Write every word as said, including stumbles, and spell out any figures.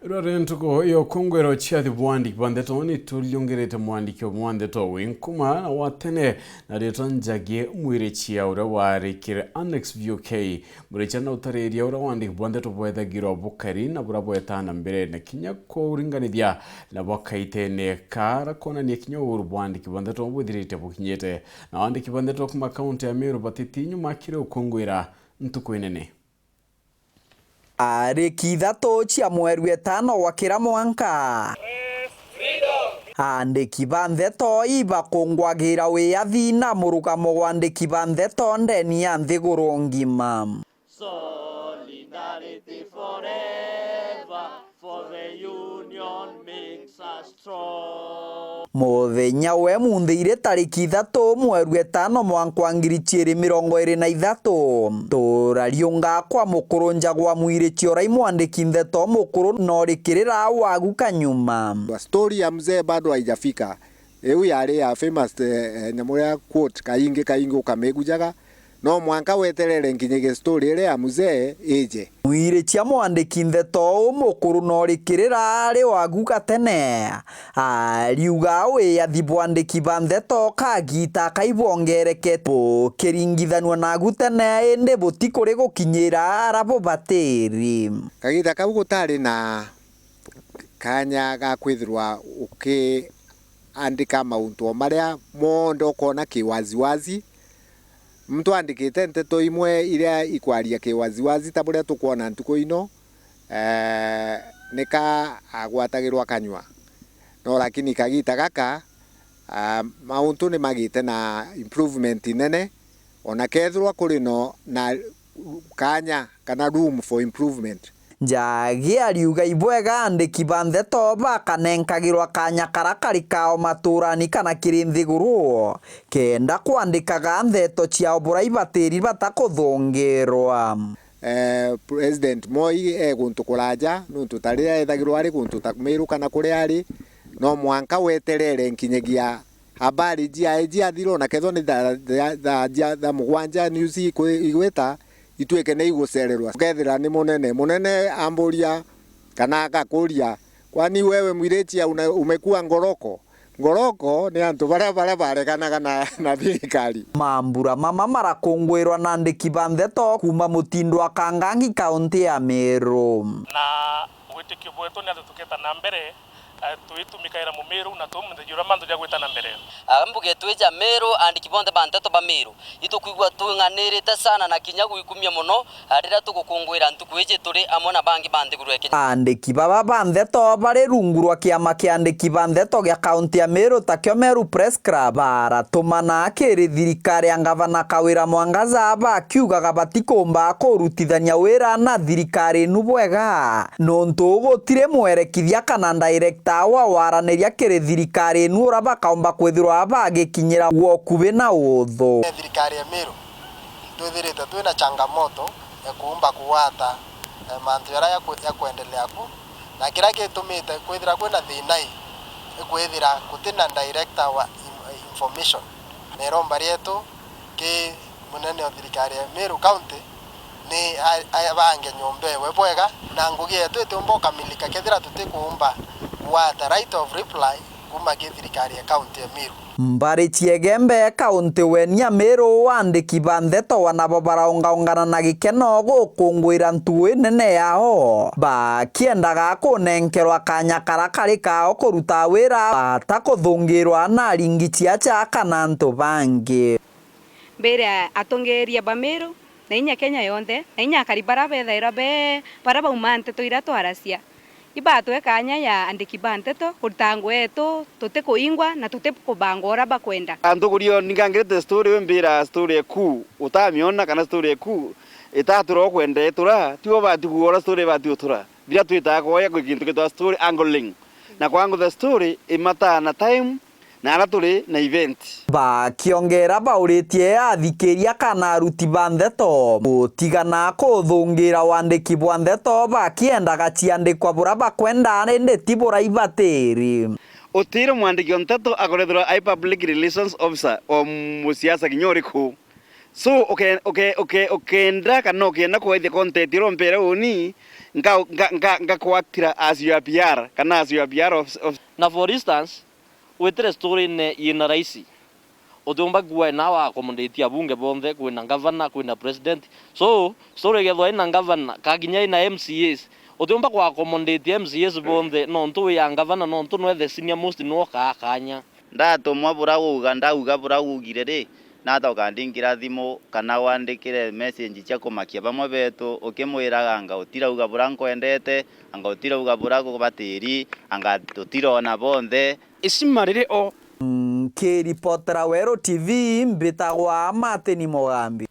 Rwari ntuku ya ukungwira uciathi bwa andiki ba ndeto, ni turiungirite mwandiki umwe wa ndeto wi nkuma na wa tene na ritwa Njagi Mwirichia, uria warikire Annex V O K. Mwirichia na utariria uria wandiki bwa ndeto bwethagirwa bukari na buria bwetaa na mbere na kinya kuringanithia na bwa kaitene kara kwonania kinya uru bwa andiki ba ndeto bwithirite bukinyite. Na wandiki ba ndeto kuma kaunti ya Meru batiti nyuma kiri ukungwira ntuku inene. Tariki ithatu cia mweri wa itano wa kira mwanka, andiki ba ndeto ibakungwagira wiathi na murugamo gwa andiki ba ndeto ndeni ya nthiguru ngima. Solidarity forever, for the union makes us strong. Muthenya we munthi iri tariki ithatu mweri wa itano mwanka wa ngiri ciiri mirongo iri na ithatu, turariunga kwa mukuru Njagi Mwirichia uria i mwandiki ndeto mukuru na urikirira wagu kanyuma. Story ya mzee bado haijafika. Iu yari ya famous, eh, eh, nyamu ya quote, kaingi kaingi ukamigujaga. No mwanka weterere nkinyagia story iria ya mzee ije. Mwirichia mwandiki ndeto uu mukuru na urikirira ari wagu gatene, ariuga wiathi bwandiki ba ndeto kagita kaibwongereke bukiringithanua nagu tene, indi butikuri gukinyira ara bubatiri. Kagita kau gutari na kanya ga kwithirwa ukiandika mauntu o maria monthe ukoona ki waziwazi. Muntu aandikite nteto imwe iria ikwaria ki waziwazi ta buria tukwona ntuku ino, eh, nika agwatagirwa kanyua. No lakini kagita gaka, ah, mauntu ni magite na improvement nene, ona kethirwa kuri no na kanya kana room for improvement. Njagi ariuga ibwega andiki ba ndeto bakanenkagirwa kanya kara kari kao maturani kana kiri nthiguru, kenda kwandikaga ndeto ciao buria ibatiri batakuthungirwa. Eh, President Moi e guntu kuraja, nuntu ta riria ethagirwa ari guntu ta Meru kana kuria ari, no mwanka weterere nkinyagia habari ciae ciathira, ona kethirwa ni thaa, thaa, thaa cia, thaa mugwanja news ikwi-, igwita, itwike ni igucererwa. Ukethira ni munene, munene amburia kana agakuria, "Kwani wewe Mwirichia una-, umekuwa ngoroko?" Ngoroko ni antu baria, baria bareganaga na, na thirikari. Mambura mama marakungwirwa na andiki ba ndeto kuuma Mutindo wa Kangangi, kaunti ya Meru. Na witikio bwetu ni ati tuketa na mbere, eh, twitumikaira Mumiru na tumumenyagia uria mantu jagwita na mbere. Ah, mbuge twi ja Meru, andiki bonthe ba nteto ba Meru, itukwigua tung'anirite sana na kinya gwikumia mono, ah, riria tugukungwira ntuku iji turi amwe na bangi ba nthiguru ya Kenya. Andiki baba ba nteto bari rungu rwa kiama kia andiki ba nteto gia kaunti ya Meru, takio Meru Press Club, baratumana kiri thirikari ya ngavana Kawira Mwangaza bakiugaga batikumba kurutithania wira na thirikari inu bwega. Nontu gutiri mwerekithia kana director wa waraniria kiri thirikari inu uria bakaumba kwithirwa bagikinyira gwa ukubi na uthu. Thirikari ya Meru twithirite twina changamoto ya kuumba kugwata, eh, mantu jaria ya ku-, ya kwendelea ku, na kiria gitumite kwithira kwina thina ii, ikwithira gutina director wa in-, information. Na iromba rietu ki munene o thirikari ya Meru County ni a-, abange nyomba ewe bwega, na ngugi yetu itiumba ukamilika kethira tutikuumba kugwata right of reply kuuma ki thirikari ya county ya Meru. Mbari cia Igembe, kaunti weni ya Meru, andiki ba nteto wa nabo baraungaungana na gikeno gukungwira ntugu inene yao, bakiendaga kunenkerwa kanya kara kari kao kuruta wira batakuthungirwa na aringi ciaca kana antu bangi. Mbere atongeeria ba Meru, na inya Kenya yonthe, na inya akari bara bethairwa be, bara bauma nteto iria twaracia, ibatwe kanya ya andiki ba nteto kuruta ngugi yetu tutikuingwa na tutikubangwa uria bakwenda. Antu kurio ningangirite story, we mbira story eku utamiona kana story eku itatura ukwenda itura, tibo bati kuuga uria story ibati utura. Biria twitaga kwoya kwi gintu gitwa story angling. Na kwa angle the story imataa na time, na ara turi na event. Bakiongera bauritie athikiria kana aruti ba nteto gutigana kuthungira wandiki bwa nteto bakiendaga ciandikwa bura bakwenda indi ti bura ibatiri. Utiri mwandiki o nteto akorethirwa ai public relations officer o musiasa kinya uriku. So, uke-, uke-, uke-, ukenda kana ukenda kuwaithia content iria umpere uni, Nga, nga, nga, nga kuaktira as your P R, kana as your P R of, of Na for instance, witire story-ine yina raisi, utiumba kuuga ina wa accommodate abunge bonthe, kwina ngavana, kwina president. So, story ikethwa ina ngavana, kakinya ina M C As, utiumba ku accommodate M C As bonthe, nontu wi ya ngavana, nontu nwe the senior most, nwe ukaa kanya. Ndatumwa bura uga, ndauga bura ugire ri, nata ukandingira thimu kana wandikire message cia kumakia bamwe betu, ukimwiraga anga utirauga bura nkwendete, anga utirauga bura kubatiri, anga tutirona bonthe. Icima riri o. Nkiripotera Weru T V, mbitagwa Martin Mugambi.